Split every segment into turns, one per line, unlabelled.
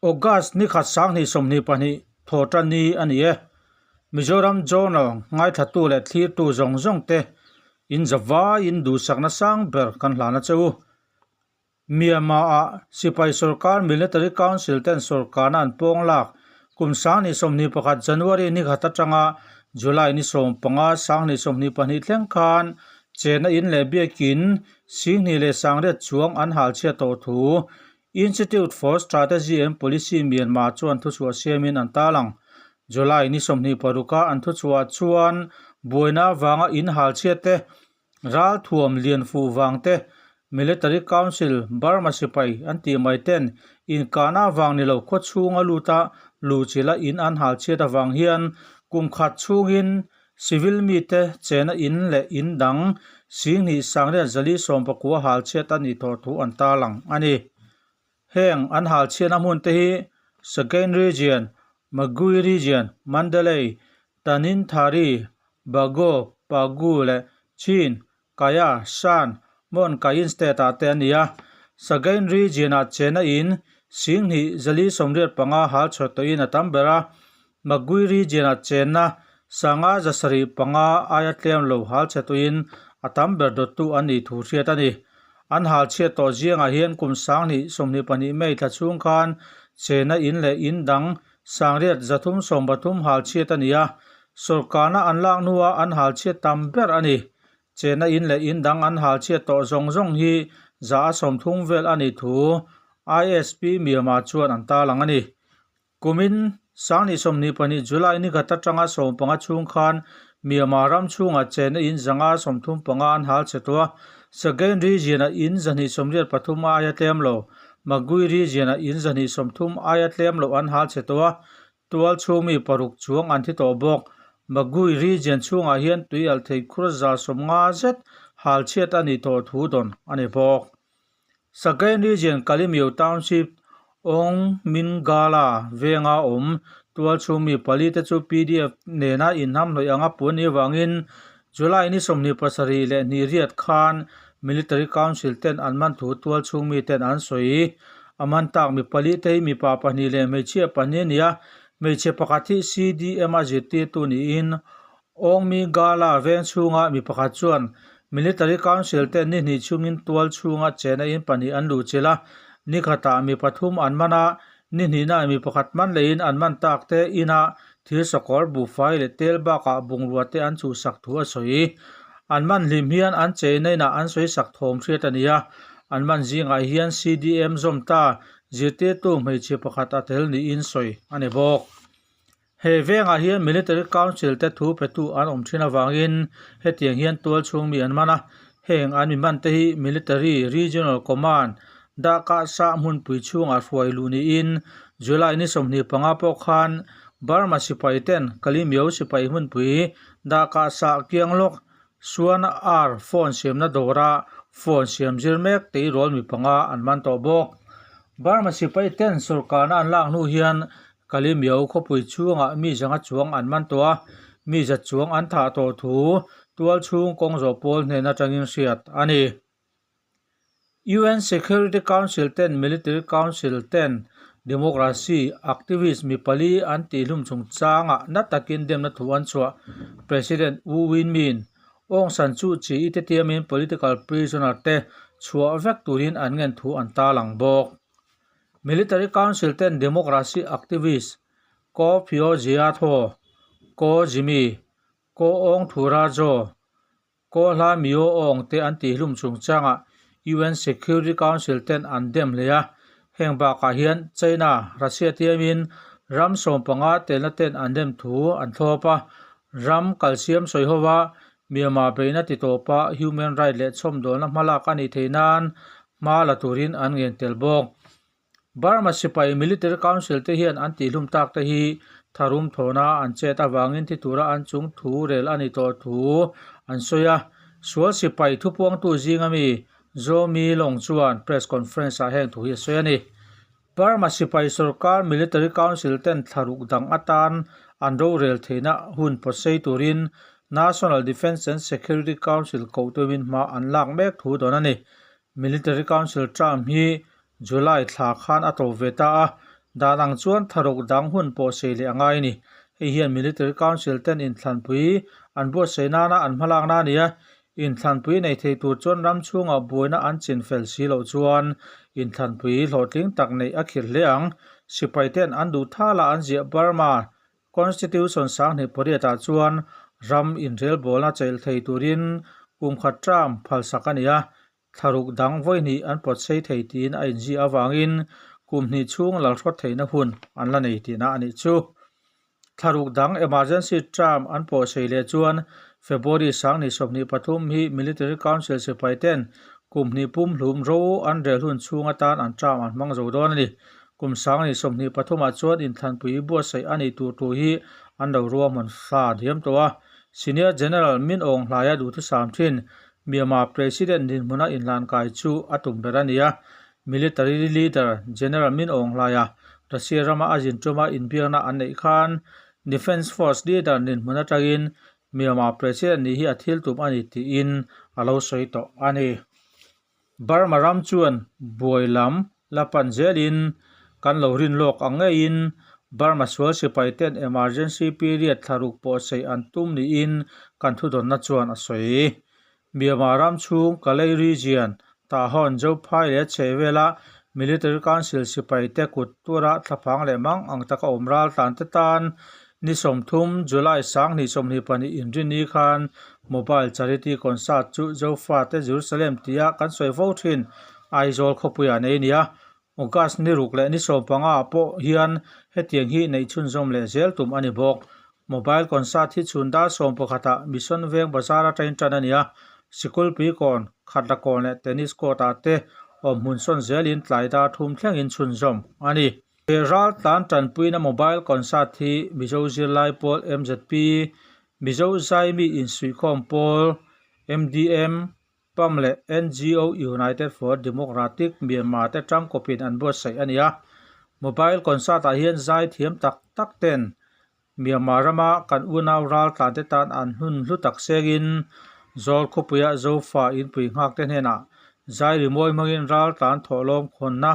August ni khat 2022 thawhtan ni a ni e. Mizoram Journal ngaithatu leh thlirtu zawng zawng te in zavaiin duhsakna sang ber kan hlan a che u. Myanmar-ah sipai sorkar Military Council ten sorkarna an pawng lak kum 2021 January ni khat atanga July ni 15 2022 thleng khan chenna in leh biakin 28,000 chuang an hal chhiat tawh thu Institute for Strategy and Policy Myanmar chuan thuchhuah siamin an tarlang. July ni 26 a an thuchhuah chuan buaina avanga in hal chhiat te Ralthuam lian fuh vang te, Military Council, Burma sipai an tih mai ten inkahna avang ni lo khaw chhunga luta luhchilha in an hal chhiat avang hian kum khat chhungin civil mite chena in leh in dang 28,419 hal chhiat a nih tawh thu an tarlang a ni. Heng an hal chhiatna hmun te hi Sagaing Region, Magui Region, Mandalay, Tanintharyi, Bago, Pagu leh Chin, Kaya, Shan, Mon Kayin state ah te a ni a. Sagaing region ah chena in 2485 hal chhuah tawhin a tam ber a. Magui region ah chenna 575 aia tlem lo hal chhe tawhin a tam ber dawttu an nih thu hriat a ni. An hal chhiat tawh ziangah hian kum 2022 May thla chhung khan chena in leh in dang 9313 hal chhiat a ni a, sawrkarna an lak hnua an hal chhiat tam ber a ni. Chena in leh in dang an hal chhiat tawh zawng zawng hi 30% vel a nih thu ISP Myanmar chuan an tarlang a ni. Kumin 2022 July ni khat atanga 15 chhung khan Myanmar ram chhungah chena in 135 an hal chhe tawh a, Sagaing region-ah in 283 aia tlem lo. Magui region-ah in 230 aia tlem loh an hal chhe tawh a, tual chhung mi paruk chuang an thi tawh bawk. Magui region chhungah hian tui alh thei khur 150 zet hal chhiat a nih tawh thu dawn a ni bawk. Sagaing region Kalemyo Township Aung Min Gala venga awm tual chhung mi pali te chu PDF nena inhnamhnawih anga puan ni avangin July ni 27 leh hnih riat khan Military Council ten an man thu tual chhung mi ten an sawi. A man tak mi pali te hi mipa pahnih leh hmeichhia pahnih a ni a, hmeichhe pakhat hi CDM a zirtirtu niin Aung Min Gala veng chhunga mi pakhat chuan Military Council ten ni hnih chhungin tual chhunga chena in pahnih an luhchilh a, ni khatah mi pathum an man a, ni hnihnaah mi pakhat man leiin an man tak te inah thil sakawr buhfai leh tel bakah bungrua te an chhuhsak thu a sawi. An man hlim hian an cheina inah an sawisak thawm hriat a ni a, an man zingah hian CDM zawm ta zirtirtu hmeichhe pakhat a tel niin sawi a ni bawk. He vengah hian Military Council te thu petu an awm thin avangin hetiang hian tual chhung mi an man a, heng an mi man te hi Military Regional Command dahkah sah hmunpui chhungah hruai luh niin July ni 25 pawh khan Burma sipai ten Kalemyo sipai hmunpui dahkah sah kiang lawk Suan Ar phone siamna dawra phone siam zir mek tihrawl mi panga an man tawh bawk. Burma sipai ten sawrkarna an lak hnu hian Kalemyo khawpui chhungah mi zanga chuang an man tawh a, mi za chuang an thah tawh thu tual chhung kawng zawh pawl hnen atangin hriat a ni. UN Security Council ten Military Council ten Democracy activist mi pali an tihhlum chungchangah na takin demna thu an chhuah. President U Win Myint, Aung San Suu Kyi te tiamin political prisoner te chhuah vek turin an ngen thu an tarlang bawk. Military Council ten Democracy activist Ko Phyo Zia Thaw, Ko Jimmy, Ko Aung Thura Zaw, Ko Hla Myo Aung te an tihhlum chungchangah UN Security Council ten an dem hle a, heng bakah hian China, Russia tiamin ram 15 telna ten an dem thu an thlawp a, ram kalsiam sawi hova Myanmar beihna ti tawpa human right leh chhawmdawlna hmalak a nih theih nan hma la turin an ngen tel bawk. Burma sipai Military Council te hian an tihhlum tak te hi tharum thawhna an chet avangin thi tura an chung thu rel a ni tawh thu an sawi a. Sual sipai thupuangtu zinga mi Zaw Mi Long chuan press conference ah heng thu hi a sawi a ni. Burma sipai sorkar Military Council ten thlaruk dang atan an rorel theihna hun pawtsei turin National Defence and Security Council koh tumin hma an lak mek thu dawn a ni. Military Council term hi July thla khan a to ve ta a, Dan ang chuan thlaruk dang hun pawh sei leh a ngai a ni. Hei hian Military Council ten inthlanpui an buatsaih nana an hmalakna a ni a, inthlanpui nei thei tur chuan ram chhungah buaina an chin fel si loh chuan inthlanpui hlawhtling tak neih a khirh hle ang. Sipai ten an duh thala an ziah Burma Constitution sanghnih pariatah chuan ram inrelbawlna chailh thei turin kum khat term phalsak a ni a, thlaruk dang vawihnih an pawt sei thei tiin a inziah avangin kum hnih chhung lalhrawt theihna hun an la nei tihna a nih chu. Thlaruk dang emergency term an pawh sei leh chuan February sanghnih 23 hi Military Council sipai ten kum hnih pumhlum ro an rel hun chhung atan an term an hmang zo dawn a ni. Kum 2023 ah chuan inthlanpui buatsaih a nih tur thu hi an lo ruahman hla diam tawh a. Senior General Min Aung Hlaia duhthusam thin Myanmar President dinhmuna inhlankai chu a tum ber a ni a. Military leader General Min Aung Hlaia Russia rama a zin tuma inbiakna an neih khan Defence Force leader dinhmun atangin Myanmar President nih hi a thil tum a ni tiin a lo sawi tawh a ni. Burma ram chuan buai lam la pan zelin kan lo rin lawk ang ngeiin Burma sual sipai ten emergency period thlaruk pawh sei an tum niin kan thudawnna chuan a sawi. Myanmar ram chhung Kalay region Tahon Zophai leh chhehvela Military Council sipai te kut tura thlaphang leh mang ang taka awm ral tlan te tan ni 30 July 2022 inrinni khan Mobile Charity Concert chu Zofate Jerusalem tia kan sawi fo thin Aizawl khawpuiah nei a ni a. August ni ruk leh ni 15 ah pawh hian hetiang hi neih chhunzawm leh zel tum a ni bawk. Mobile Concert hi chhun dar 11 ah Mission Veng Bazar atangin tan a ni a. Sikulpui kawn, Khatla kawn leh Tennis Court ah te awm hmun sawn zelin tlai dar thum thlengin chhunzawm a ni. He ral tlan tanpuina Mobile Concert hi Mizo Zirlai Pawl MZP, Mizo Zaimi Insuihkhawm Pawl, MDM, pam leh NGO United for Democratic Myanmar te tangkawpin an buatsaih a ni a. Mobile Concert ah hian zai thiam tak tak ten Myanmar rama kan unau ral tlan te tan an hun hlu tak sengin Zawl khawpuia Zofa inpui nghak te hnenah zai rimawi hmangin ral tlan thawhlawm khawnna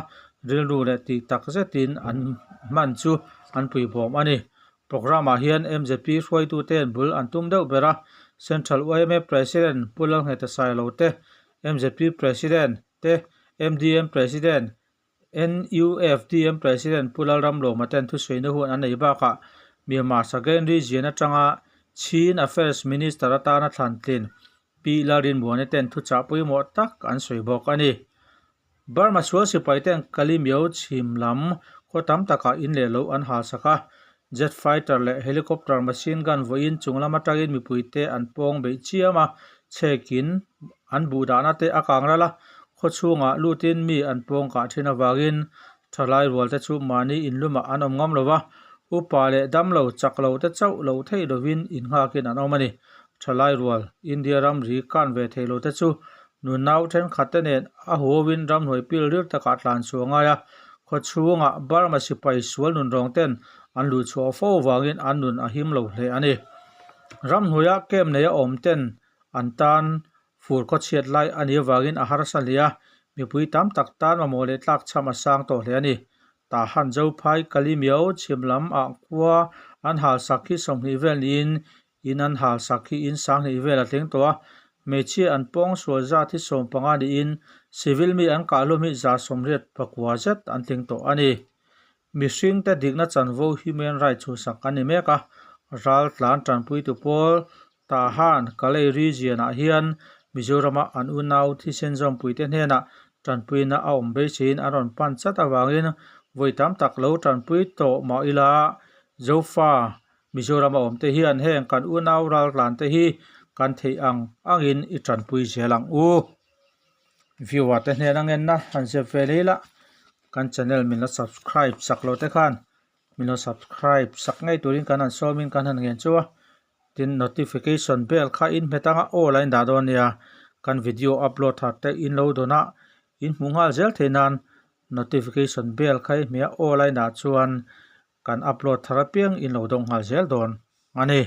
rilru leh tih tak zetin an hman chu an puibawm a ni. Programme ah hian MZP hruaitute an bul an tum deuh ber a, Central yma President Pu Lalngheta Sailo te, MZP President te, MDM President, NUFDM President Pu Lalramlawma ten thusawiina hun an nei bakah Myanmar Sagain Region atanga Chin Affairs Minister atana thlan tlin Pi Lalrinmuani ten thuchah pawimawh tak an sawi bawk a ni. Burma sual sipai ten Kalimyo chhim lam khaw tam takah in leh loh an hal sak a, jet fighter leh helicopter machine gun vawiin chung lam atangin mipuite an pawng beih chiam a, chhekin an buh dahna te a kang ral a, khaw chhungah lutin mi an pawng kah thin avangin thalai rual te chu mahni inlumah an awm ngam lo va, upa leh damlo chak lo te chauh lo theih lovin innghakin an awm a ni. Thalai rual India ramri kan ve thei lo te chu Nunau thenkhat te nen a huauin ramhnuai pil rir takah tlan chhuah a ngai a, khaw chhungah Burma sipai sual nunrawng ten an luh chhuah fo vangin an nun a him lo hle a ni. Ramhnuaia camp neia awm ten an tan fur khaw chhiat lai a nih avangin a harsa hle a, mipui tam tak tan mamawh leh tlakchham a sang tawh hle a ni. Tahan Zophai Kalimiau chhim lam ah khua an hal sak hi 20 vel niin In an hal sak hi in 2000 vel a thleng tawh a, hmeichhia an pawng sual zat hi 15 niin civil mi an kahhlum hi 89 zet an tling tawh a ni. Mihringte dikna chanvo human rights chhuhsak an ni mek a, ral tlan tanpuitu pawl Tahan Kalay region ah hian Mizorama an unau thisen zawmpuite hnenah tanpuina a awm beiseiin an rawn pan chat avangin vawi tam tak lo tanpui tawh mah ila Zofa Mizoram a awm te hian heng kan unau raltlan te hi kan theih ang angin i tanpui zel ang u. Viewer te hnen a ngenna han zep ve leh ila kan channel min la subscribe sak lo te khan min lo subscribe sak ngei turin kan han sawmin kan han ngen chu a. Tin notification bell kha in hmet anga awl a in dah dawn nia kan video upload thar te in lo dawn a in hmuh nghal zel theih nan notification bell kha i hmeh a awl a in dah chuan Kan upload thar apiang in lo dawng nghal zel dawn a ni.